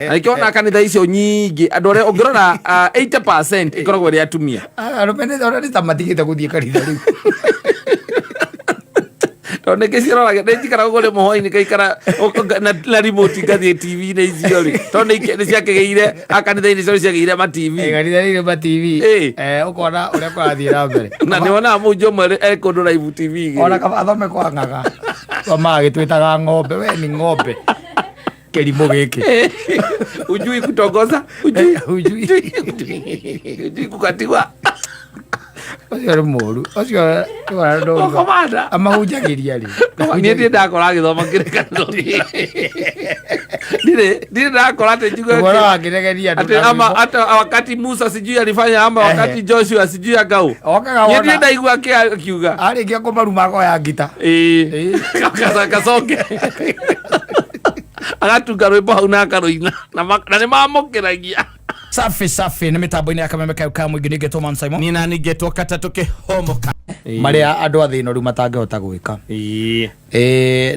Na nĩkĩo ona kanitha icio nyingĩ andũ arĩa ũngĩrora 80% ĩkoragwo ĩrĩ atumia. Arũme ona nĩ ta matigĩte gũthiĩ kanitha rĩu. Tondũ nĩkĩ ciroraga nĩ njikara ũguo rĩmwe hwainĩ ngaikara na remote ngathiĩ TV-inĩ icio rĩ, tondũ nĩ ciakĩgĩire a kanitha-inĩ icio nĩ ciagĩire ma TV. Kanitha nĩ ma TV. Ũkona ũrĩa kũrathiĩ na mbere. Na nĩ wonaga mũhunjia ũmwe e kũndũ live TV igĩrĩ. Ona kaba athome kwa ng'ang'a. Magĩtwĩtaga ng'ombe, we ni ng'ombe. Kĩrimũ gĩkĩ. Ujui kutongoza, ujui. Ujui. Ujui kukatiwa. Ũcio nĩ mũru. Ũcio Komanda. Amahunjagĩria rĩ. Niĩ ndirĩ ndakora agĩthoma kĩrĩkanĩro. Ndirĩ ndakora atĩ njigue Ũhoro wakĩregeria andũ atĩ na ama rwĩmbo. hata wakati Musa sijui alifanya ama wakati Joshua sijui akau. Okaga Niĩ wona. ndirĩ ndaigua akiuga. Arĩkia kũmaruma akoya ngita. Ĩĩ. Kacoke. Agatunga rwĩmbo hau na akarũina na nĩ mamũkĩragia. Safi safi nĩ mĩtambo-inĩ ya kameme kayo ka mũingĩ nĩngetwo Man Simon. Nina nĩngetwo katatũ kĩhomoka. Marĩa andũ a thĩna rĩu matangĩhota gwĩka.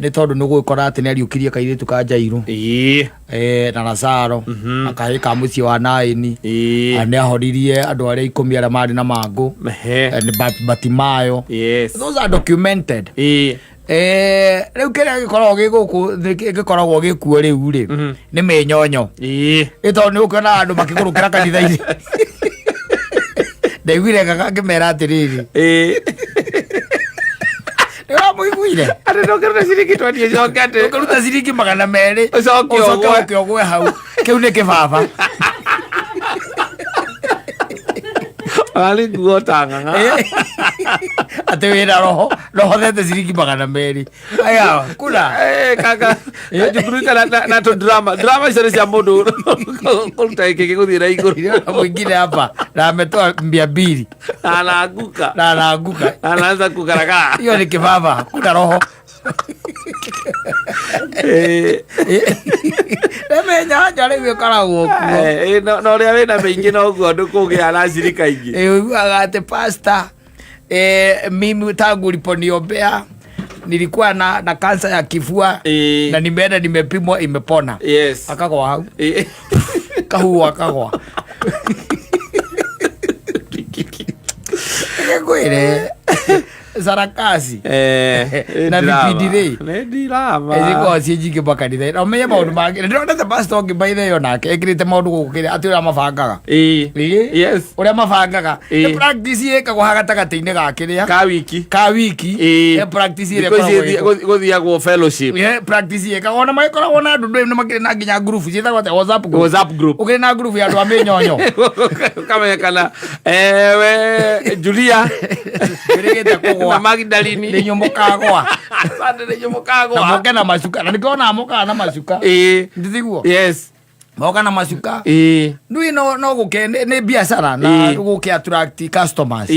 Nĩ tondũ nĩ ũgũgĩkora atĩ nĩ ariũkirie kairĩtu ka Jairũ. Na Lazaro na kahĩĩ ka mũciĩ wa Naini. Nĩ ahoririe andũ arĩa 10 arĩa marĩ na mangũ. Nĩ Batimayo. Those are documented. Rĩu kĩrĩa gĩkoragwo gĩ gũkũ gĩkoragwo gĩkuo rĩu rĩ nĩ mĩnyonyo. Ĩ tondũ nĩ ũkĩona andũ makĩgũrũkĩra kanitha-inĩ. Ndaiguire kaka ngĩmera atĩrĩrĩ. Nĩ ũramũiguire? Atĩ ndũngĩruta ciringi twendi ũcoke atĩ. Ũngĩruta ciringi 200. Ũcoke Ũcoke ũgwe. ũke ũgwe hau. Kĩu nĩ kĩbaba. Arĩ nguo ta ng'ang'a. Atĩ wĩna roho rohothete ciringi 200. Aya, kuna. Kaka, kajukuru kana na tũ drama. Drama icio nĩ cia mũndũ kũruta gĩkĩ gĩgũthiĩ na igũrũ. Niliona mwingine hapa na ametoa 200. Na anaanguka. Na anaanguka. Na anaanza kugaragaa. Hiyo ni kibaba, kuna roho. Nĩmenyanja rĩu ĩkoragwo kuo. Na ũrĩa wĩna mĩingĩ noguo andũ kũgĩa na cirika ingĩ. Ũiguaga atĩ pastor, mimi tangu uliponiombea nilikuwa na kansa ya kifua na nimeenda nimepimwa imepona. Akagwa hau. Kahuo akagwa. Ngwĩre sarakasi na Drama. vipindi rĩ. Nĩ drama. Cikoragwo ciĩ nyingĩ makanitha na ũmenye maũndũ mangĩ. Nĩndĩronete pastor ũngĩ by the way onake ekĩrĩte maũndũ gũkũ kĩrĩa atĩ ũrĩa mabangaga. Ũrĩa mabangaga. Nĩ practice ĩkagwo ha gatagatĩ-inĩ ga kĩrĩa. Ka wiki. Ka wiki. Nĩ practice ĩrĩa Thikũ ici ĩkoragwo ĩgĩkwo. gũthiagwo fellowship. Nĩ practice ĩkagwo. Ona magĩkoragwo na andũ ndũĩ nĩ makĩrĩ na nginya group ciĩtagwo atĩa? WhatsApp group. WhatsApp group. Ũkĩrĩ na group ya andũ a mĩnyonyo. Ũkamenya kana ewe Julia Njũrĩgĩte kũgwa. na Magdalene. Nĩ inyuĩ mũkagwa. Asante, nĩ inyuĩ mũkagwa. Na moke na macuka. Na nĩkĩo onaga mokaga na macuka. Ndithiguo? Moka na macuka. Ndũĩ no gũke nĩ biacara na gũke attract customers.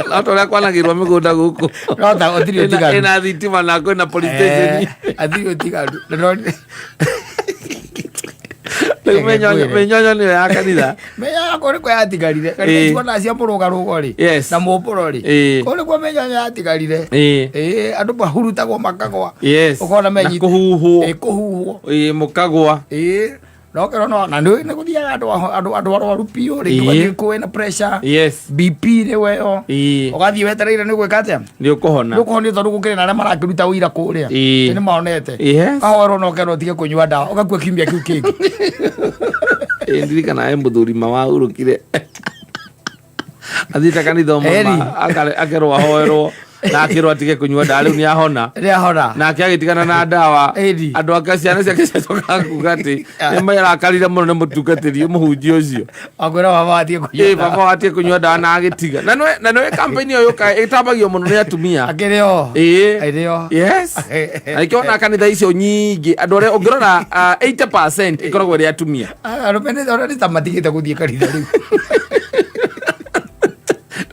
No ta ũrĩa kwanagĩrwo mĩgũnda gũkũ. No ta gũtirĩ ũtiganu. Ĩna thitima na kwĩna police station. Hatirĩ ũtiganu. Na no- Rĩu mĩnyonyo nĩyo ya kanitha. Mĩnyonyo kũu nĩkuo yatigarire. Kanitha icio cia mũrũgarũgo rĩ. Na mũmbũro rĩ. Kũu nĩkuo mĩnyonyo yatigarire. Andũ mahurutagwo makagwa. Ũkona Na menyitĩte. kũhuhwo. Kũhuhwo. Mũkagwa. No kĩro no, na nĩ gũthiaga andũ arwaru biũ, rĩngĩ ũgathiĩ kũu wĩna pressure. BP nĩ weo. Ũgathiĩ wetereire nĩ gwĩka atĩa? Nĩ ũkũhona. Nĩ ũkũhonio tondũ gũkĩrĩ na arĩa marakĩruta ũira kũrĩa. Nĩ monete. Ũkahoerwo na ũkerwo ũtige kũnyua ndawa, ũgakua kiumia kĩu kĩngĩ. Ndirikana he mũthuri ma wahurũkire. Athiĩte kanitha ũmwe akerwo ahoerwo na akĩrwo atige kũnyua ndawa, rĩu nĩ ahona. Nĩ ahona. Nake agĩtigana na ndawa. Andũ ake ciana ciake ciacokaga kuga atĩ nĩ marakarire mũno nĩ mũtungatĩri mũhunjia ũcio. Akwĩra baba watige kũnyua ndawa. Baba watige kũnyua ndawa na agĩtiga. Na nĩwe campaign ĩyo yũkaga ĩtambagio mũno nĩ atumia. Akĩrĩ o. Akĩrĩ o. Na nĩkĩo ona kanitha icio nyingĩ andũ arĩa ũngĩrora 80% ĩkoragwo ĩrĩ atumia. Arũme ona nĩ ta matigĩte gũthiĩ kanitha rĩu.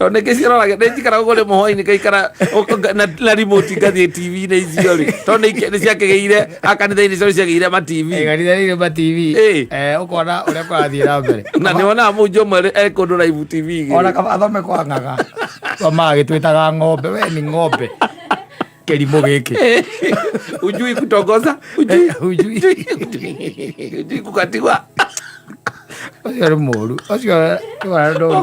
Tondũ nĩkĩ ciroraga nĩ njikara ũguo rĩmwe hwainĩ ngaikara na remote ngathiĩ TV-inĩ icio rĩ, tondũ nĩ ciakĩgĩire a kanitha-inĩ icio nĩ ciagĩire ma TV. Kanitha nĩ ma TV. Ũkona ũrĩa kũrathiĩ na mbere. Na nĩ wonaga mũhunjia ũmwe e kũndũ live TV igĩrĩ. Ona kaba athome kwa ng'ang'a. Magĩtwĩtaga ng'ombe, we ni ng'ombe. Kĩrimũ gĩkĩ. Ujui kutongoza, ujui. Ujui. Ujui kukatiwa. Ũcio nĩ mũru ũcio.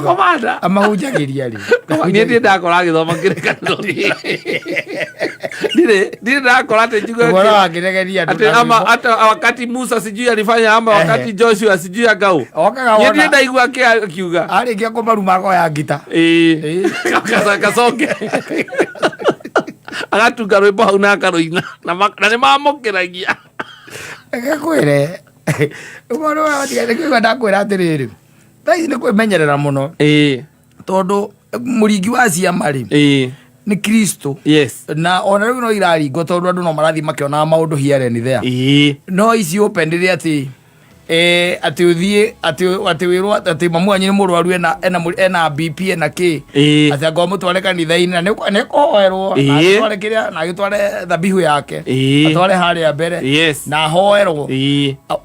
Komanda. Amahunjagĩria rĩ? Niĩ ndirĩ ndakora agĩthoma kĩrĩkanĩro, ndirĩ ndakora atĩ njigue Ũhoro wakĩregeria andũ atĩ na ama rwĩmbo. hata wakati Musa sijui alifanya ama wakati Joshua sijui agau. Okaga Niĩ wona. ndirĩ ndaigua akiuga. Arĩkia kũmaruma akoya ngita. Ĩĩ. Kacoke agatunga rwĩmbo hau na akarũina na nĩ mamũkĩragia. Reke kwĩre ũhoro wa nĩkĩigua ndakwĩra atĩrĩrĩ, thaa ici nĩ kwĩmenyerera mũno, tondũ mũringi wa ciama rĩ, nĩ Kristo. Na ona rĩu no iraringwo, tondũ andũ no marathiĩ makĩonaga maũndũ here and there. No ici open rĩrĩa atĩ atĩ ũthiĩ atĩ wĩrwo atĩ mamu wanyu nĩ mũrwaru, ena BP, ena kĩ, atĩ anga ũmũtware kanitha-inĩ na nĩ kũhoerwo na agĩtware kĩrĩa na agĩtware thabihu yake, atware harĩa mbere na ahoerwo,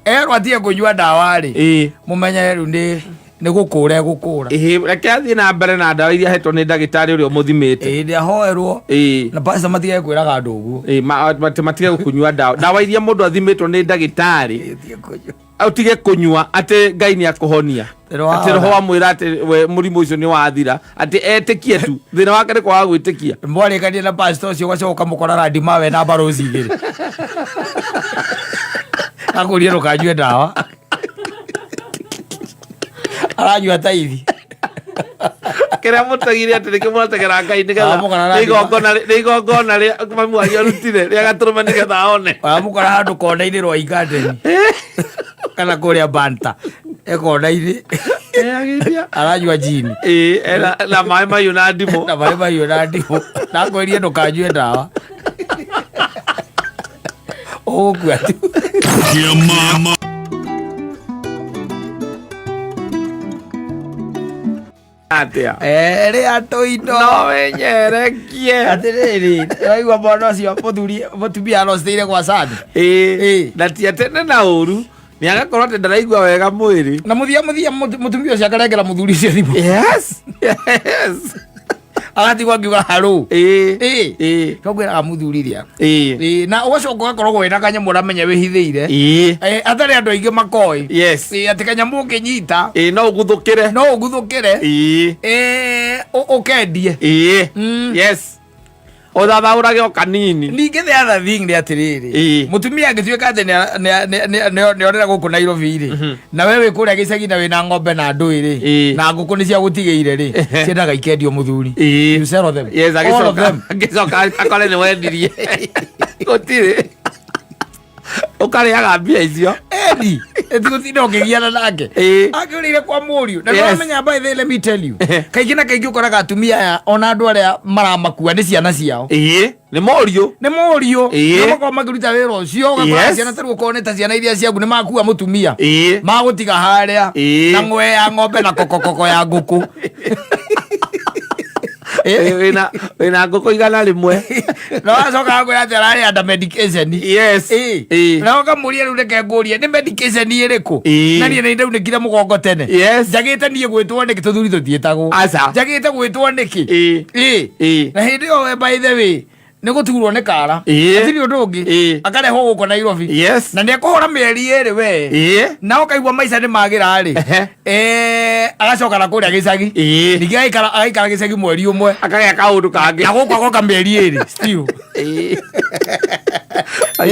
erwo atige kũnyua ndawa rĩ, mũmenye rĩu nĩ gũkũra egũkũra. Ĩĩ, reke athiĩ na mbere na ndawa iria ahetwo nĩ ndagĩtarĩ ũrĩa ũmũthimĩte. Ĩĩ, nĩ ahoerwo. Na pastor matige kwĩraga andũ ũguo. Ĩĩ, matige kũnyua ndawa, ndawa iria mũndũ athimĩtwo nĩ ndagĩtarĩ. Ĩĩ, tige kũnyua. Ũtige kũnyua atĩ Ngai nĩ akũhonia. Roho atĩ roho wamwĩra atĩ we mũrimũ ũcio nĩ wathira, atĩ etĩkie tu, thĩna wake nĩ kwaga gwĩtĩkia. Mwarĩkania na pastor ũcio, ũgacoka ũkamũkora randima we na mbaroci igĩrĩ, akũrie ndũkanyue ndawa, aranyua taithi. Kĩrĩa mũtegire atĩ nĩkĩo mũrategera Ngai nĩgetha Amũkora nĩ randima. igongona rĩa mamu wanyu arutire rĩa gatũrũme nĩgetha one. Ũramũkora handũ kona-inĩ rwa Garden kana kũrĩa Banta e kona-inĩ aranyua jini. Ĩĩ, na maĩ mahiũ na ndimũ. Na maĩ mahiũ na ndimũ, na ngwĩrie ndũkanyue ndawa, ũgũkua tu. Kĩama. Atĩa? Rĩa tũindo. No wenyerekie. Atĩrĩrĩ, waigua mwana ũcio mũthuri mũtumia arociteire gwa cani. Ĩĩ. Ĩĩ. Na ti atĩ na ũru, nĩ agakorwo atĩ ndaraigua wega mwĩrĩ. Na mũthia mũthia mũtumia ũcio akarengera mũthuri ũcio thimũ. Yes. Agatigwo akiuga harũ. Ĩĩ. Ĩĩ. Tongwĩraga mũthuri rĩa. Ĩĩ. Ĩĩ, na ũgacoka ũgakoragwo wĩna kanyamũ ũramenya wĩhithĩire. Atarĩ andũ aingĩ makoĩ. Ĩĩ, atĩ kanyamũ ũkĩnyita Ĩĩ, no ũguthũkĩre. No ũguthũkĩre. Ũkendie. Yes, ũthathaũrage o kanini. Ningĩ the other thing nĩ atĩrĩrĩ, mũtumia angĩtuĩka atĩ nĩorĩra gũkũ Nairobi rĩ, na we wĩ kũrĩa gĩcagi na wĩna ng'ombe na ndũĩ rĩ, na ngũkũ nĩ cia gũtigĩire rĩ, ciendaga ikendio mũthuri. You sell them. Yes. All of Agĩcoka them. Agĩcoka akore nĩ wendirie, gũtirĩ ũkarĩaga mbia icio. Eni ĩtigũtinda ũkĩgiana nake. Akĩũrĩire kwa mũriũ na nĩũramenya, by the way, let me tell you, kaingĩ na kaingĩ ũkoraga atumia aya ona andũ arĩa maramakua nĩ ciana ciao. Ĩĩ, nĩ mũriũ. Nĩ mũriũ. Nĩo makoragwo makĩruta wĩra ũcio, ũgakora ciana tarĩu okorwo nĩ ta ciana iria ciaku nĩ makua mũtumia, magũtiga harĩa na ng'we ya ng'ombe na kokokoko ya ngũkũ. Wĩna ngũkũ 100. Na wacoka akwĩra atĩ ararĩ under medication. Na ũkamũria, rĩu reke ngũrie, nĩ medication ĩrĩkũ? Na niĩ nĩ ndaunĩkire mũgongo tene. Njagĩte niĩ gwĩtwo nĩkĩ? Tũthuri tũtiĩtagwo. Aca. Njagĩte gwĩtwo nĩkĩ? Na hĩndĩ ĩyo we, by the way, nĩ gũturwo nĩ kara. Hatirĩ ũndũ ũngĩ. Akarehwo gũkũ Nairobi. Na nĩ ekũhũra mĩeri 2 we, na ũkaigua maica nĩ magĩra rĩ. Agacoka na kũrĩa gĩcagi. Ningĩ agaikara gĩcagi mweri 1. Akagĩa kaũndũ kangĩ. Na gũkũ agoka mĩeri 2 still.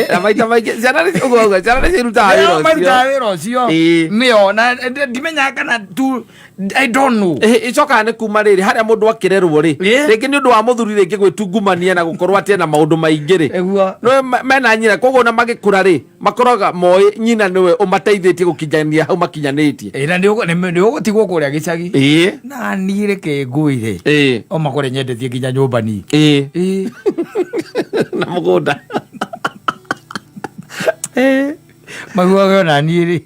Na maita maingĩ ciana nĩ ũguo auga, ciana nĩ cirutaga wĩra Nĩo ũcio. marutaga wĩra ũcio. Nĩo na ndimenyaga kana tu, I don't know. Ĩcokaga nĩ kuma rĩrĩ harĩa mũndũ akĩrerwo rĩ, rĩngĩ nĩ ũndũ wa mũthuri rĩngĩ gwĩtungumania na gũkorwo atĩ ena maũndũ maingĩ rĩ. No mena nyina, koguo ona magĩkũra rĩ, makoraga moĩ nyina nĩwe ũmateithĩtie gũkinyania hau makinyanĩtie. Ĩ, na nĩ ũgũtigwo kũrĩa gĩcagi. Na niĩ reke ngwĩre, o makore nyendetie nginya nyũmba niĩ. Na mũgũnda. Maiguaga ona niĩ rĩ.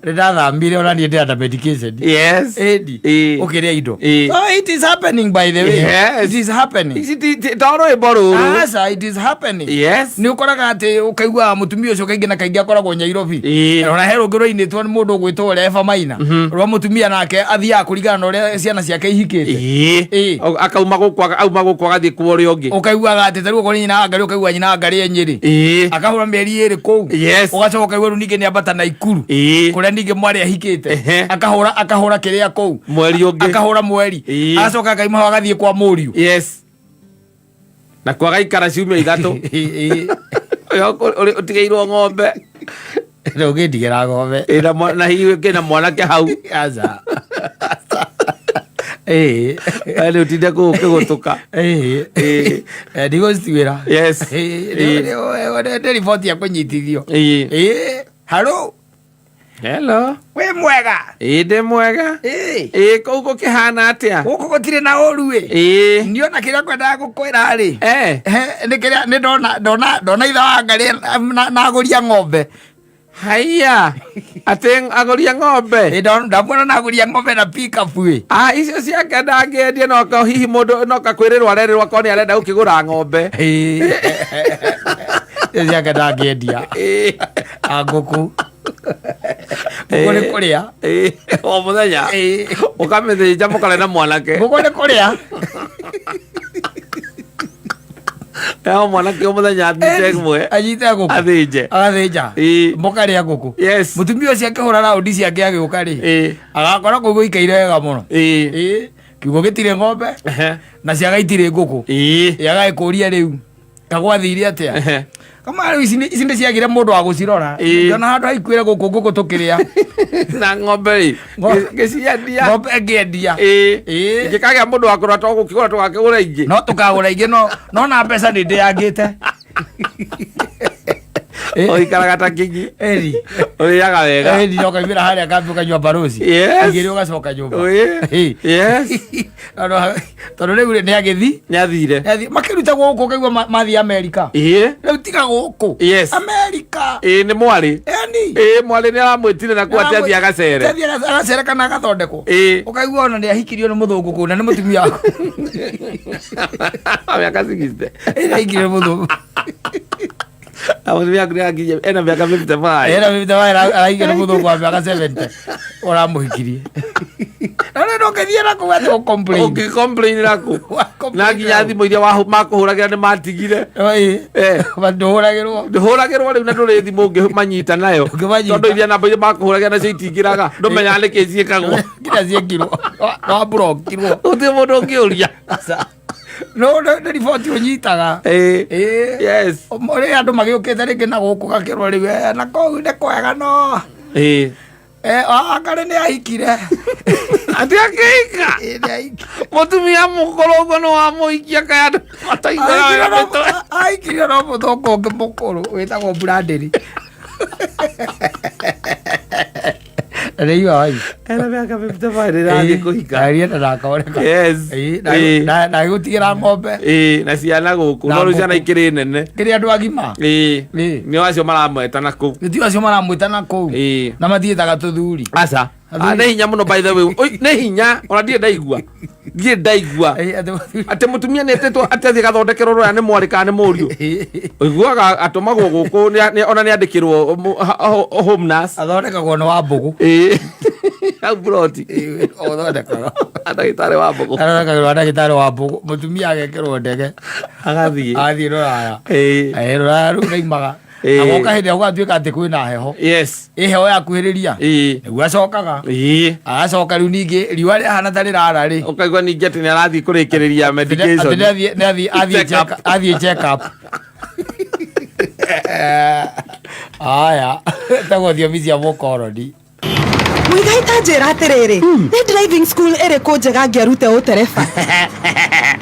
Nĩ ndathamire ona niĩ ndĩrenda medication. Yes. Ĩni. Ĩĩ. Ũkĩrĩa indo. Ĩĩ. So it is happening, by the way. Yes. It is happening. Ici to rwĩmbo rũrũ. Aca, it is happening. Yes. Nĩ ũkoraga atĩ ũkaigua mũtumia ũcio kaingĩ na kaingĩ akoragwo Nyairobi. Ona he rũngĩ rwainĩtwo nĩ mũndũ ũgwĩtwo ũrĩa Eva Maina, rwa mũtumia nake athiaga kũringana na ũrĩa ciana ciake ihikĩte. Ĩĩ. Ĩĩ. Akauma gũkũ auma gũkũ agathiĩ kwa ũrĩa ũngĩ. Ũkaiguaga atĩ tarĩu okorwo nĩ nyina wa Ngarĩ, ũkaigua nyina wa Ngarĩ e Nyĩrĩ. Akahũra mĩeri 2 kũu. Yes. Ũgacoka ũkaigua rĩu ningĩ nĩ ambata Naikuru. Kũrĩa ningĩ mwarĩ ahikĩte. Akahũra kĩrĩa kũu. Mweri ũngĩ. Akahũra mweri. Agacoka akauma hau agathiĩ kwa mũriũ. Yes. Na kwa agaikara ciumia 3. Ĩĩ. Ũyũ ũtigĩirwo ng'ombe. Ndũngĩndigĩra ng'ombe. Ĩĩ, na hihi kĩna mwanake hau. Aca. Ĩĩ. Ĩ, nĩ ũtinde kũu ũkĩgũtũka. Ĩĩ. Ĩĩ. Ndigũcituĩra. Yes. Ĩĩ, Ĩĩ. nĩ riboti ya kũnyitithio. Ĩĩ. Ĩĩ. Hello. Hello. Wĩ mwega? Ĩĩ, ndĩ mwega. Ĩĩ. Ĩĩ, kũu gũkĩhana atĩa? Gũkũ gũtirĩ na ũru ĩ. Ĩĩ. Niĩ ona kĩrĩa ngwendaga gũkwĩra rĩ. Eh. He, nĩ kĩrĩa, nĩ ndona ithe wa Ngarĩ na agũria ng'ombe. Haiya. Atĩ agũria ng'ombe? Ĩ, ndamuona na agũria ng'ombe na pick-up ĩ. Ah, icio ciake ndangĩendia, no ka hihi mũndũ no kakwĩrĩrwo arerĩrwo akorwo nĩ arenda gũkĩgũra ng'ombe. Ĩĩ. Icio ciake ndangĩendia. Ĩĩ. Ah, ngũkũ. Ngũkũ nĩ kũrĩa. Ĩĩ, o mũthenya. Ĩĩ. Ũkamĩthĩnja mũkarĩa na mwanake. Ngũkũ nĩ kũrĩa. O mwanake o mũthenya anyite ĩmwe. Anyite ngũkũ. Athĩnje. Agathĩnja. Ĩĩ. Mũkarĩa ngũkũ. Yes. Mũtumia ũcio akĩhũra raundi ciake agĩũka rĩ. Ĩĩ. Agakora kũu gũikaire wega mũno. Ĩĩ. Ĩĩ. Kiugo gĩtirĩ ng'ombe. Ehe. Na ciaga itirĩ ngũkũ. Ĩĩ. Ĩ, agagĩkũria rĩu. Kagwathire atĩa? Ehe. Kama rĩu ici nĩ ciagire mũndũ wa gũcirora. Ĩĩ. Ndona handũ haikuĩre gũkũ ngũkũ tũkĩrĩa. Na ng'ombe rĩ, ngĩciendia. Ng'ombe ngĩendia. Ĩĩ. Ĩĩ. Ingĩkagĩa mũndũ wa kũrora to gũkĩgũra tũgakĩgũra ingĩ. No tũkagũra ingĩ, no na mbeca nĩ ndĩangĩte. Ũikaraga ta kĩgi. Ĩri. Ũrĩaga wega. Ĩri, no kaumĩra harĩa kambi ũkanyua barosi. Yes. Igĩrĩ ũgacoka nyũmba. Ĩĩ. Ĩĩ. Yes. Tondũ rĩu nĩ agĩthi. Nĩ athire. Nĩ athire. Makĩrutagwo gũkũ ũkaigua mathiĩ Amerika. Ĩĩ. Rĩu tiga gũkũ. Yes. Amerika. Ĩĩ, nĩ mwarĩ. Ĩni. Ĩĩ, mwarĩ nĩ aramwĩtire na kũu atĩ athiĩ agacere. Athiĩ agacere kana agathondekwo. Ĩĩ. Ũkaigua ona nĩ ahikirio nĩ mũthũngũ kũu na nĩ mũtumia waku. Mĩaka 60. Ĩĩ, nĩ ahikirio nĩ mũthũngũ. Na mũtumia waku nĩ arakinyia, ena mĩaka 55. Ena 55, arahikirio nĩ mũthũngũ wa mĩaka 70. Ũramũhikirie. Na rĩu ndũngĩthiĩ na kũu atĩ ũ-complain. Ũngĩ-complain na kũ? Wa complain Na nginya na kũ? thimũ iria makũhũragĩra nĩ matigire. Oi. Eh. Ba ndũhũragĩrwo. Ndũhũragĩrwo rĩu na ndũrĩ thimũ ũngĩmanyita nayo. Ũngĩmanyita. Tondũ iria namba iria makũhũragĩra nacio itingĩraga. Ndũmenyaga nĩkĩ ciĩkagwo. Nginya ciĩkirwo. Wa-blockirwo. Gũtirĩ mũndũ ũngĩũria. Aca. No, nĩ riboti ũnyitaga. Ĩĩ. Ĩĩ. Yes. Rĩrĩa andũ magĩũkĩte rĩngĩ na gũkũ gakĩrwo rĩu, na kũu nĩ kwega no. Ĩĩ. Akarĩ nĩ ahikire. Atĩ akĩhika? Ĩĩ, nĩ ahikire. Mũtumia mũkũrũ ũguo nĩ wamũhikia kaĩ andũ mataiguaga wega mĩtwe. Ahikirio no mũthũngũ ũngĩ mũkũrũ wĩtagwo Brandĩri. Rĩu oi. Ena mĩaka 55 rĩrathiĩ kũhika. Aria na ndakoneka. Yes. Ĩĩ, Ĩĩ. na gũtigĩra ng'ombe. Ĩĩ, na ciana gũkũ. Na No rĩu ciana ngũkũ. ikĩrĩ nene. Kĩrĩ andũ agima. Ĩĩ. Ĩĩ. Nĩ acio maramwĩta na kũu. Nĩ tio acio maramwĩta na kũu. Ĩĩ. Na matiĩtaga tũthuri. Aca. Athuri. Ah, nĩ hinya mũno by the way. Oi, nĩ hinya. Ona ndirĩ ndaigua. Ndirĩ ndaigua. Ĩĩ, atĩ mũthuri. Atĩ mũtumia nĩ etĩtwo atĩ athiĩ gathondekerwo rũraya nĩ mwarĩ kana nĩ mũriũ. Ũiguaga atũmagwo gũkũ, ona nĩ andĩkĩrwo home nurse. Athondekagwo nĩ wa mbũgũ. Ĩĩ. Hau ploti. Ĩĩ, ũthondekaga. Ndagĩtarĩ wa mbũgũ. Athondekagĩrwo ndagĩtarĩ wa mbũgũ. Mũtumia agekĩrwo ndege. Agathiĩ. Agathiĩ rũraya. Ĩĩ. Ĩĩ, rũraya rũu raimaga. Ĩĩ. Agoka hĩndĩ ĩrĩa gũgatuĩka atĩ kwĩna heho. Yes. Ĩ heho yakuhĩrĩria. Ĩĩ. Nĩguo acokaga. Ĩĩ. Agacoka rĩu ningĩ riũa rĩahana ta rĩrara rĩ. Ũkaigua ningĩ atĩ nĩ arathiĩ kũrĩkĩrĩria medication. Atĩ nĩ athiĩ Check up. athiĩ check up. Aya, tagwo thiomi cia mũkoroni. Muigai ta njĩra atĩrĩrĩ, nĩ driving school ĩrĩkũ njega ngĩarute ũtereba?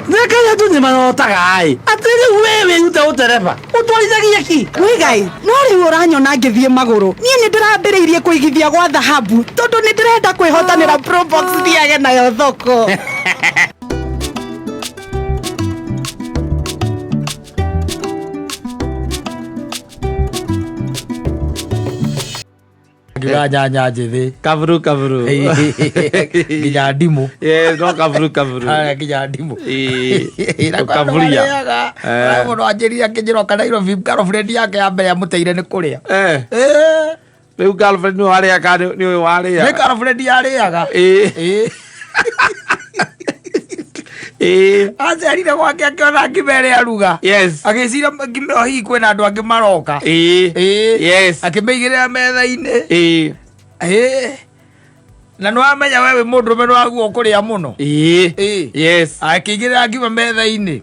Nĩ andũ nĩ marotaga ĩ. Atĩ rĩu we wĩrute ũtereba. Ũtwarithagia ki? Muigai, no rĩu ũranyona ngĩthiĩ magũrũ. Niĩ nĩ ndĩrambĩrĩirie kũigithia gwa thahabu tondũ nĩ ndĩrenda kwĩhotanĩra Probox thiage nayo thoko. Akaruga nyanya njĩthĩ. Kaburu kaburu. Nginya ndimũ. Yes, no kaburu kaburu. Aya, nginya ndimũ. Ĩĩ. Na kwa andũ Ũkaburia. marĩaga. Eh. Mũndũ anjĩrire akĩnjĩra oka Nairobi girlfriend yake ya mbere amũteire nĩ kũrĩa. Eh. Eh, Rĩu girlfriend nĩwe warĩa kana nĩwe warĩa? Nĩ girlfriend yarĩaga. Ĩĩ. Ĩĩ. Ĩĩ. Acerire gwake akĩona ngima ĩrĩa aruga. Yes. Agĩciria ngima ĩyo hihi kwĩna andũ angĩ maroka. Ĩĩ. Ĩĩ. Yes. Akĩmĩigĩrĩra metha-inĩ. Ĩĩ. Ĩĩ. Na nĩwamenya we wĩ mũndũrũme nĩwaguo kũrĩa mũno. Ĩĩ. Ĩĩ. Yes. Akĩigĩrĩra ngima metha-inĩ.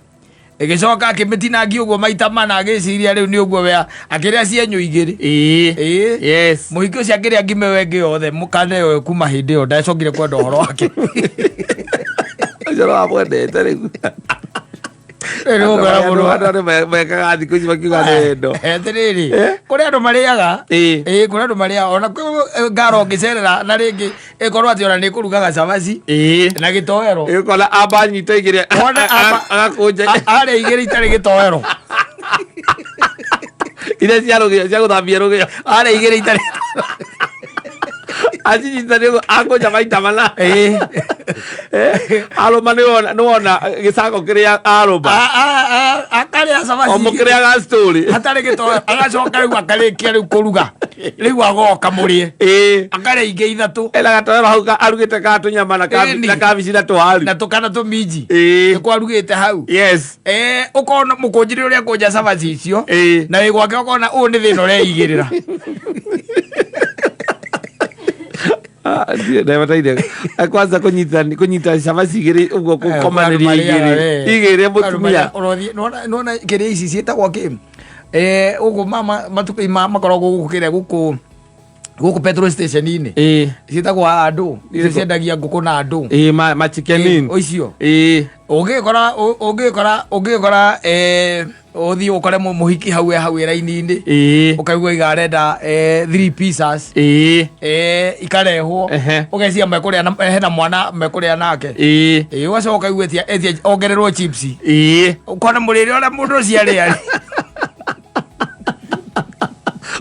Ĩgĩcoka akĩmĩtinangia ũguo maita mana agĩciria rĩu nĩ ũguo we akĩrĩa cienyũ igĩrĩ. Ĩĩ. Ĩĩ. Yes. Mũhiki ũcio akĩrĩa ngima ĩyo ĩngĩ yothe mũkanda ĩyo kuma hĩndĩ ĩyo ndacokire kwenda ũhoro wake. Ũcio no amwendete rĩu. Rĩu nĩ gũkora Andũ mũndũ andũ andũ mekaga thikũ ici makiuga nĩ wendo. Atĩrĩrĩ, Eh? kũrĩ andũ marĩaga. Ĩĩ. Ĩĩ, kũrĩ andũ marĩaga ona kwĩ ngaro ũngĩcerera na rĩngĩ ĩkorwo atĩ ona nĩ ĩkũrugaga cabaci Ĩĩ. na gĩtoero. Ĩũkona amba anyita igĩrĩ Wona amba- agakũnja Arĩa igĩrĩ itarĩ gĩtoero. iria cia rũgĩo cia gũthambia rũgĩo. Arĩa igĩrĩ itarĩ. Acinyita nĩ akũnja maita mana. Ĩĩ. Eh, arũma nĩwona nĩwona gĩcango kĩrĩa arũma. Akarĩa O cabaci. mũkĩrĩaga story. Hatarĩ gĩtoero agacoka rĩu akarĩkia rĩu kũruga. Rĩu agoka mũrĩe. Ĩĩ. Akarĩa ingĩ ithatũ. Ena gatoero hau arugĩte ka tũnyama na Ĩni. na kabici na tũwaru. Na tũkana tũminji. Ĩĩ. Nĩkuo arugĩte hau. Yes. Eh, ũkona mũkũnjĩre ũrĩa kũnja cabaci icio. Ĩĩ. Na wĩ gwake ũkona ũyũ nĩ thĩna ũreigĩrĩra. Ah, ndebataire kwanza kũnyita kũnyita cabaci igĩrĩ ũguo kũkomanĩria igĩrĩ igĩrĩ mũtumia. Nona kĩrĩa ici ciĩtagwo kĩ Eh, gũkũ mama matukũ makoragwo gũkũ kĩrĩa gũkũ gũkũ petrol station-inĩ Ĩĩ. ciĩtagwo andũ icio Irĩkũ? ciendagia ngũkũ na andũ Ĩĩ ma ma chicken Ĩĩ, in. icio Ĩĩ. ũngĩgĩkora ũngĩgĩkora ũngĩgĩkora eh, ũthiĩ ũkore mũhiki hau e hau ĩraini-inĩ Ĩĩ. ũkaigua iga arenda three pieces Ĩĩ. ikarehwo Ehe. ũgeciria mekũrĩa hena mwana mekũrĩa nake Ĩĩ. ĩĩ ũgacoka ũkaigua etia etia ongererwo chips Ĩĩ. ũkona mũrĩre ũrĩa mũndũ ũcio arĩa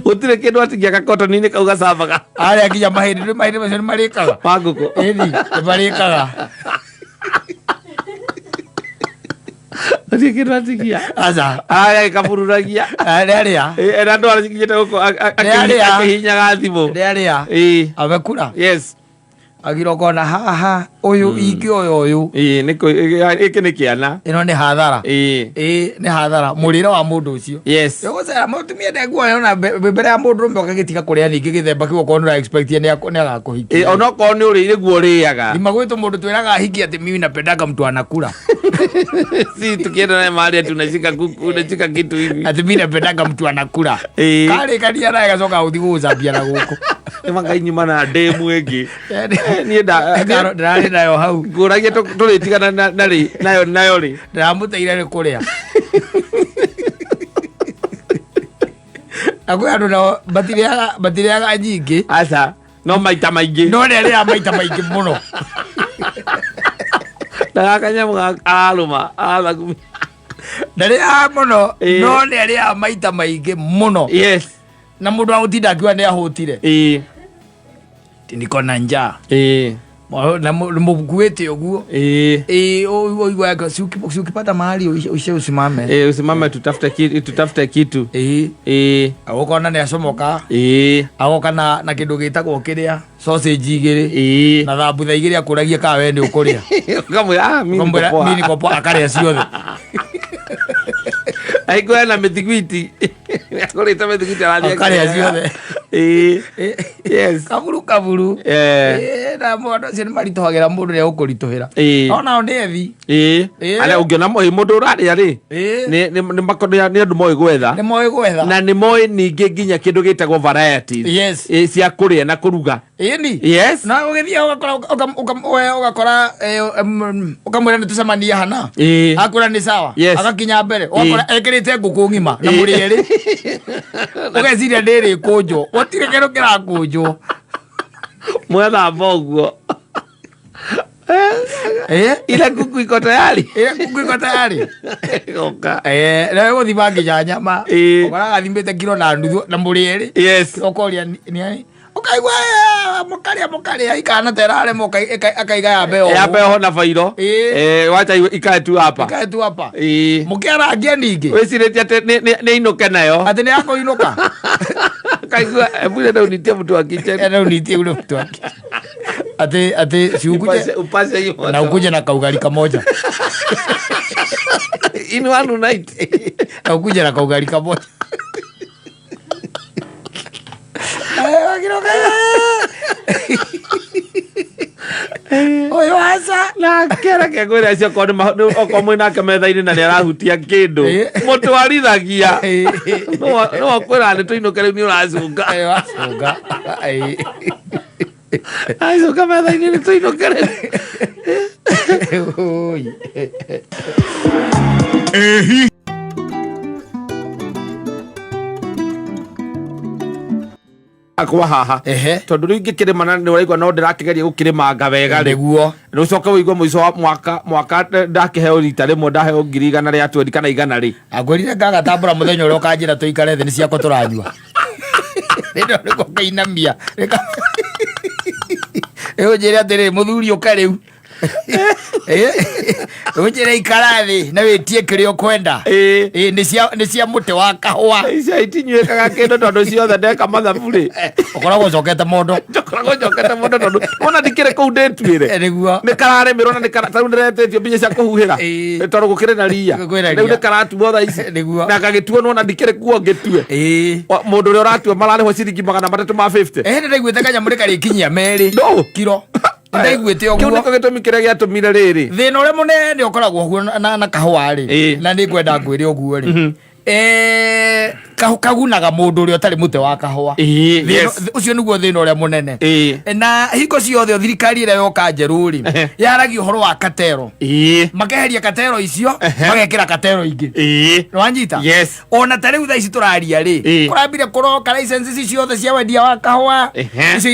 Gũtirĩ kĩndũ atigia gakotoni-inĩ kau gacabaga. arĩa nginya mahĩndĩ nĩ mahĩndĩ macio nĩ marĩkaga Ma ngũkũ. ĩni nĩ marĩkaga Gũtirĩ kĩndũ atigia. aca Aya kabururagia. nĩ arĩa Ĩĩ, ena andũ arakinyĩte gũkũ Nĩ arĩa. akĩhinyaga thimũ. nĩ arĩa Ĩĩ. amekura Yes. agira ũkona haha ũyũ ingĩ ũyũ ũyũ Ĩĩ nĩ gĩkĩ nĩ kĩana. ĩno nĩ hathara Ĩĩ. ĩĩ nĩ hathara mũrĩre wa mũndũ ũcio Yes. Ũgũcera mũtumia ndeguoya ona mbere ya mũndũ ũrũme ũgagĩtiga kũrĩa ningĩ gĩthemba kĩu okorwo nĩ ũra-expect nĩ Ĩĩ agakũhikia onokorwo nĩ ũrĩ nĩguo ũrĩaga. Thima gwitũ mũndũ twĩraga ahiki atĩ mimi napendaga mtu anakula Si tukienda naye mahali ati unashika kuku unashika kitu hivi. atĩ mimi napendaga mtu anakula Ĩĩ. karĩkania naye gacoka gũthiĩ gũgũcambia na gũkũ Nĩ mangai nyuma na ndemu ĩngĩ. Niĩ nda ndĩrarĩ nayo hau ngũragia tũrĩtigana na rĩ nayo nayo rĩ. ndĩramũteire nĩ kũrĩa na kwĩ andũ nao matirĩaga nyingĩ Aca no maita maingĩ. no nĩ arĩaga maita maingĩ mũno Na gaka nyamũ ararũma arathagumia. ndarĩaga mũno Ĩĩ. no nĩ arĩaga maita maingĩ mũno Yes. na mũndũ wa gũtinda akiuga nĩ ahũtire Ĩĩ. niko na njaa Ĩĩ. Na mũkuĩte ũguo Ĩĩ. Ĩĩ, ũiguaga si ukipata mahali uishe usimame Ĩĩ usimame tutafute kitu tutafute kitu. Ĩĩ. Ĩĩ. Ũkona nĩ acomoka Ĩĩ. agoka na kĩndũ gĩtagwo kĩrĩa sausage igĩrĩ Ĩĩ. na thambutha igĩrĩ akũragia kana we nĩ ũkũrĩa Ũkamwĩra ah mimi niko Ũkamwĩra, poa. "Mimi niko poa," akarĩa ciothe Aigua ena mĩthiguiti. Agũrĩte mĩthiguiti arathiĩ Akarĩa akĩrĩaga. ciothe. Ĩĩ. Yes. Kaburu kaburu. Eh. Ĩĩ, na mũndũ ũcio nĩ maritũhagĩra mũndũ nĩ egũkũritũhĩra. Ĩĩ. Onao nĩ ethi. Ĩĩ. Ĩĩ. Arĩa ũngĩona mũndũ ũrarĩa rĩ Ĩĩ. nĩ andũ moĩ gwetha Nĩ moĩ gwetha. na nĩ moĩ ningĩ nginya kĩndũ gĩtagwo varieties. Yes. Ĩĩ, cia kũrĩa na kũruga. Ĩni. Yes. Na ũgĩthiĩ ũgakora we ũgakora ũkamwĩra nĩ tũcemanie hana. Ĩĩ. Akwĩra nĩ sawa. Yes. Agakinya mbere. Ũgakora ekĩrĩte ngũkũ ng'ima na mũrĩ erĩ. Ũgeciria ndĩrĩ kũnjwo. Gũtirĩ kĩndũ kĩrakũnjwo. Mwethamba ũguo. Ĩĩ. Ile kuku iko tayari. Ile kuku iko tayari. Goka. Na gũthima nginya nyama. Ĩĩ. Ũkoraga athimĩte kiro na nuthu na mũrĩ erĩ. Yes. Ũkoria nĩ Ũkaigua mũkarĩa mũkarĩa ikana ta ĩraremwo akaiga yambe oho. Yambe oho na bairo. Ĩĩ. Wacha ikae tu hapa. Ikae tu hapa. Ĩĩ. Mũkĩarangia ningĩ. Wĩcirĩtie atĩ nĩ inũke nayo. Atĩ nĩ yakũinũka. Kaigua hebu rĩu nitie mtu wa kitchen. Rĩu nitie ule mtu wa kitchen. Atĩ atĩ si ukuje Upashe upashe hiyo moto. na ukuje na kaugari kamoja. In one night. Na ukuje na kaugari kamoja. Ũyũ aca. Nake reke ngwĩre acio okorwo okorwo mwĩ nake metha-inĩ na nĩ arahutia kĩndũ mũtwarithagia no akwĩra nĩ tũinũke rĩu nĩ ũracũnga. Ũyũ acũnga. Acũnga metha-inĩ nĩ tũinũke rĩu. Oi. Akwa haha Ehe. tondũ rĩu ingĩkĩrĩma na nĩ ũraigua no ndĩrakĩgeria gũkĩrĩmanga wega rĩ Nĩguo. nĩ ũcoke ũigue mũico wa mwaka mwaka ndakĩheo rita rĩmwe ndaheo 120,000 kana 100 rĩ. Angwĩrire ngagatambũra mũthenya ũrĩa ũkanjĩra tũikare thĩ nĩ ciakwa tũranyua. Rĩno nĩguo ngainamia. Rĩu ũnjĩre atĩrĩrĩ mũthuri ũka rĩu. Ũnjĩre ikara thĩ na wĩtie kĩrĩa ũkwenda. Ĩĩ. Ĩĩ, nĩ cia mũtĩ wa kahũa. Icio itinyuĩkaga kĩndũ tondũ ciothe ndeka mathabu rĩ. Ũkoragwo ũcokete mondo. Njokoragwo njokete mũno tondũ wona ndikĩrĩ kũu ndĩtuĩre. Nĩguo. Nĩ kararĩmĩrwo na tarĩu ndĩretĩtio mbia cia kũhuhĩra. Ĩĩ. Tondũ gũkĩrĩ na ria. Kwĩna Rĩu ria. nĩ karatuo thaa ici. Nĩguo. Na gagĩtuo nĩwona ndikĩrĩ kuo ngĩtue. Ĩĩ. Mũndũ ũrĩa ũratua mararĩhwo ciringi 350. Ĩĩ, nĩndaiguĩte kanyamũ nĩkarĩkinyia merĩ. No. Kiro. Nĩndaiguĩte Kĩu ũguo. nĩkĩo gĩtũmi kĩrĩa gĩatũmire rĩrĩ. Thĩna ũrĩa mũnene ũkoragwo guo na kahũa rĩ Ĩĩ. na nĩ ngwenda ngwĩre ũguo rĩ kagunaga mũndũ ũrĩa ũtarĩ mũtĩ wa kahũa. Ĩĩ, yes. Ũcio nĩguo thĩna ũrĩa mũnene. Ĩĩ. Na hingo ciothe thirikari ĩrĩa yoka njerũ rĩ Ehe. yaragia ũhoro wa katero. Ĩĩ. Makeheria katero icio Ehe. magekĩra katero ingĩ. Ĩĩ. Nĩwanyita? Yes. Ona ta rĩu thaa ici tũraria rĩ Ĩĩ. kũrambire kũroka license ici ciothe cia wendia wa kahũa Ehe. icio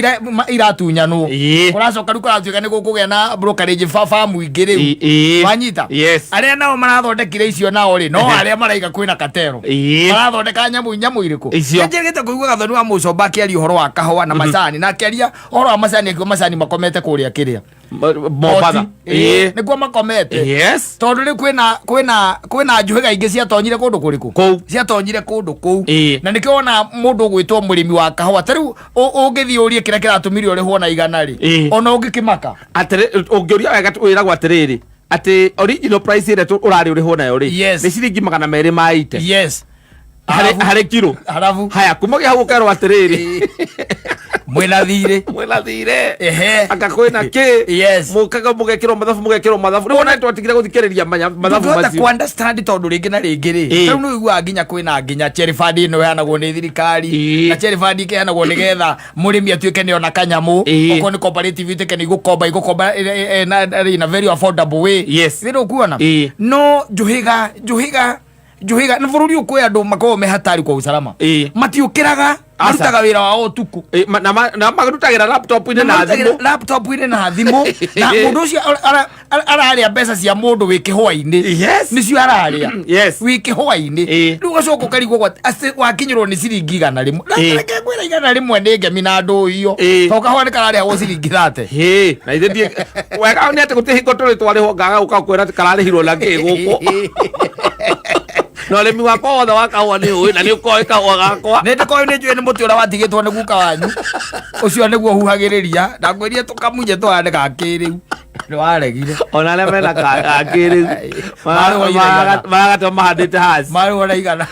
iratunyanwo. Ĩĩ. Kũracoka rĩu kũratuĩka nĩ gũkũgĩa na brokerage farm ingĩ rĩu. Ĩĩ. Wanyita? Yes. Arĩa nao marathondekire icio nao rĩ no arĩa maraiga kwĩna katero. Ĩĩ. Marathondeka nyamũ nyamũ irĩkũ? Icio. Nĩnjĩrĩgĩte kũigua Gathoni wa Mũcomba akĩaria ũhoro wa kahũa na macani na akĩaria ũhoro wa macani akiuga macani makomete kũrĩa kĩrĩa Mombatha. Ĩĩ. Ĩĩ. Nĩkuo makomete. Yes. Tondũ rĩu kwĩna kwĩna kwĩna njũhĩga ingĩ ciatonyire kũndũ kũrĩkũ? Kũu. Ciatonyire kũndũ kũu. Ĩĩ. Na nĩkĩo wona mũndũ ũgwĩtwo mũrĩmi wa kahũa ta rĩu ũngĩthiĩ ũrie kĩrĩa kĩratũmire ũrĩhwo na 100 rĩ Ĩĩ. ona ũngĩkĩmaka. Atĩrĩ ũngĩũria wega wĩragwo atĩrĩrĩ atĩ original price ĩrĩa ũrarĩ ũrĩhwo nayo rĩ Yes. nĩ ciringi 280 Yes. harĩ kiro. Harabu. Haya kumagia hau ũkerwo atĩrĩrĩ Mwĩna thirĩ. mwĩna thirĩ. Ehe. Anga kwĩna kĩ. Yes. Mũkaga mũgekĩrwo mathabu mũgekĩrwo mathabu. Rĩu ona nĩtwatigire gũthikĩrĩria mathabu Ndũngĩhota macio. ku understand tondũ rĩngĩ na rĩngĩ rĩ Ĩĩ. tarĩu nĩ ũiguaga nginya kwĩna nginya cherry fund ĩno ĩheanagwo nĩ thirikari Ĩĩ. na cherry fund ĩkĩheanagwo nĩgetha mũrĩmi atuĩke nĩ ona kanyamũ Ĩĩ. okorwo nĩ cooperative ituĩke nĩ igũkomba igũkomba in a very affordable way. Yes. Nĩ ũkuona Ĩĩ. no njũhĩga njũhĩga njũhĩga na bũrũri ũyũ kwĩ andũ makoragwo me hatari kwa usalama. Ĩĩ. Matiũkĩraga Aca. marutaga wĩra wao ũtukũ. Ĩĩ, na marutagĩra laptop-inĩ na thimũ. Laptop-inĩ na thimũ na mũndũ ũcio ararĩa mbeca cia mũndũ wĩ kĩhũa-inĩ. Yes. Nĩcio ararĩa. Yes. Wĩ kĩhũa-inĩ. Ĩĩ. Rĩu ũgacoka ũkarigwo wakinyĩrwo nĩ ciringi 100. Ĩĩ. Reke ngwĩre 100 nĩ ngemi na ndũ iyo. Ĩĩ. Tondũ kahũa nĩ kararĩhagwo ciringi 30. Hĩ, na ithe ndiĩ wega nĩ atĩ gũtirĩ hingo tũrĩ twarĩhwo ngaga gũka kwĩra atĩ kararĩhirwo na kĩ gũkũ. Na ũrĩmi wakwa wothe wa kahũa nĩ ũĩ na nĩ ũkoĩ kahũa gakwa. Nĩ ndĩkoĩ nĩ njũĩ nĩ mũtĩ ũrĩa watigĩtwo nĩ guka wanyu. Ũcio nĩguo huhagĩrĩria na ngwĩrie tũkamunye tũhande ga kĩrĩu. Nĩ waregire. Ona arĩa mena ga kĩrĩu Marĩhwo igana. maragatua mahandĩte haci. Marĩhwo na igana.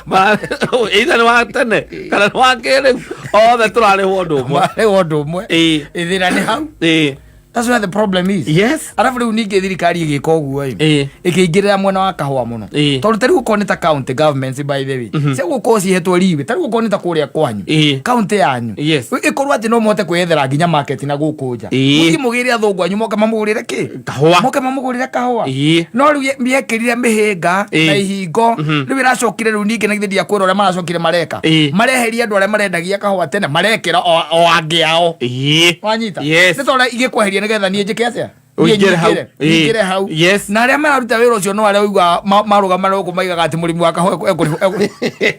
Either nĩ wa tene kana nĩ wa kĩrĩu othe tũrarĩhwo ũndũ ũmwe. Marĩhwo ũndũ ũmwe. Ĩĩ. Thĩna nĩ hau. Ĩĩ. That's where the problem is. Yes. Arabu rĩu ningĩ thirikari ĩgĩka ũguo ĩ Ĩĩ. ĩkĩingĩrĩra mwena wa kahũa mũno. Ĩĩ. Tondũ ta rĩu okorwo nĩ ta county governments by the way cia gũkorwo cihetwo riwe ta rĩu okorwo nĩ ta kũrĩa kwanyu Ĩĩ. county yanyu Yes. ĩkorwo atĩ no mũhote kwĩyethera nginya market na gũkũ nja. Ĩĩ. Mũthiĩ mũgĩre athũngũ anyu moke mamũgũrĩre kĩ Kahũa. moke mamũgũrĩre kahũa. Ĩĩ. No rĩu mĩekĩrire mĩhĩnga Ĩĩ. na ihingo rĩu ĩracokire rĩu ningĩ na githĩ ndiakwĩra ũrĩa maracokire mareka Ĩĩ. mareheria andũ arĩa marendagia kahũa tene marekĩra o angĩ ao. Ĩĩ. Wanyita? Yes. Nĩ tondũ igĩkweheria nĩgetha niĩ njĩke atĩa? Niĩ Ũingĩre hau. nyingĩre. Ĩĩ. Nyingĩre hau. Yes. Na arĩa mararuta wĩra ũcio no arĩa ũiguaga marũgama na gũkũ maigaga atĩ mũrĩmi wa kahũa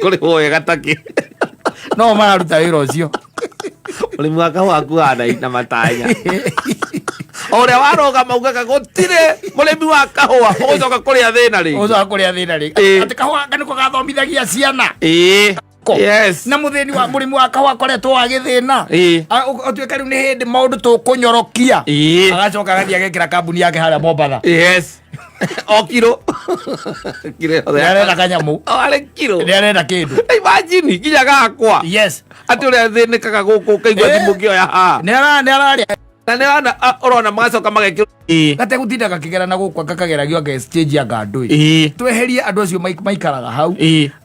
Kũrĩhwo wega takĩ. no mararuta wĩra ũcio. Mũrĩmi wa kahũa akuaga na matanya. O ũrĩa warũgama ugaga gũtirĩ mũrĩmi wa kahũa ũgũcoka kũrĩa thĩna rĩngĩ. Ũcoka kũrĩa thĩna rĩngĩ. Atĩ kahũa gaka nĩko gathomithagia ciana. Ko. Na mũthĩni wa mũrĩmi wa kahũa akoretwo agĩthĩna. Ũtuĩke rĩu nĩ hĩndĩ maũndũ tũkũnyorokia. Agacoka agathiĩ agekĩra kambuni yake harĩa Mombatha. Yes. O kiro. Kiro. Nĩ arenda kanyamũ. O arĩ kiro. Nĩ arenda kĩndũ. Imagine nginya gakwa. Yes. Atĩ ũrĩa thĩnĩkaga gũkũ ũkaigua thimũ ngĩoya haha. Nĩ ararĩa. Na nĩ ona ũrona magacoka magekĩrwo. Gategũtinda gakĩgera na gũkũ gakageragio anga exchange anga ndũĩ. Tweherie andũ acio maikaraga hau.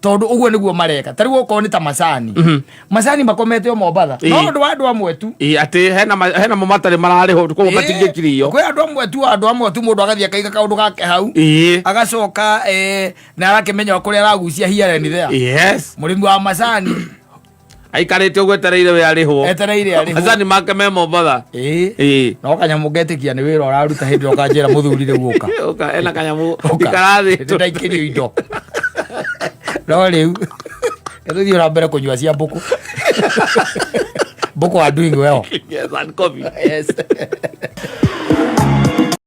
Tondũ ũguo nĩguo mareka. Ta rĩu okorwo nĩ ta macani. Macani makomete o Mombatha. No ũndũ wa andũ amwe tu. Atĩ hena mo matarĩ mararĩhwo koguo matingĩkirio. Kwĩ andũ amwe tu, andũ amwe tu mũndũ agathiĩ akaiga kaũndũ gake hau. Agacoka na arakĩmenya kũrĩa aragucia here and there. Yes. Mũrĩmi wa macani aikarĩte ũguo etereire we arĩhwo. Etereire arĩhwo. Macani make me Mombatha. No kanyamũ ngetĩkia nĩ wĩra ũraruta hĩndĩ ĩyo ũkanjĩra mũthuri rĩu ũka. Ũka, ena kanyamũ Ũka. ikarathĩ. Nĩndaikĩrio indo. No rĩu nĩtũthiĩ na mbere kũnyua cia mbũkũ. Mbũkũ are doing well. Yes, and coffee. Yes.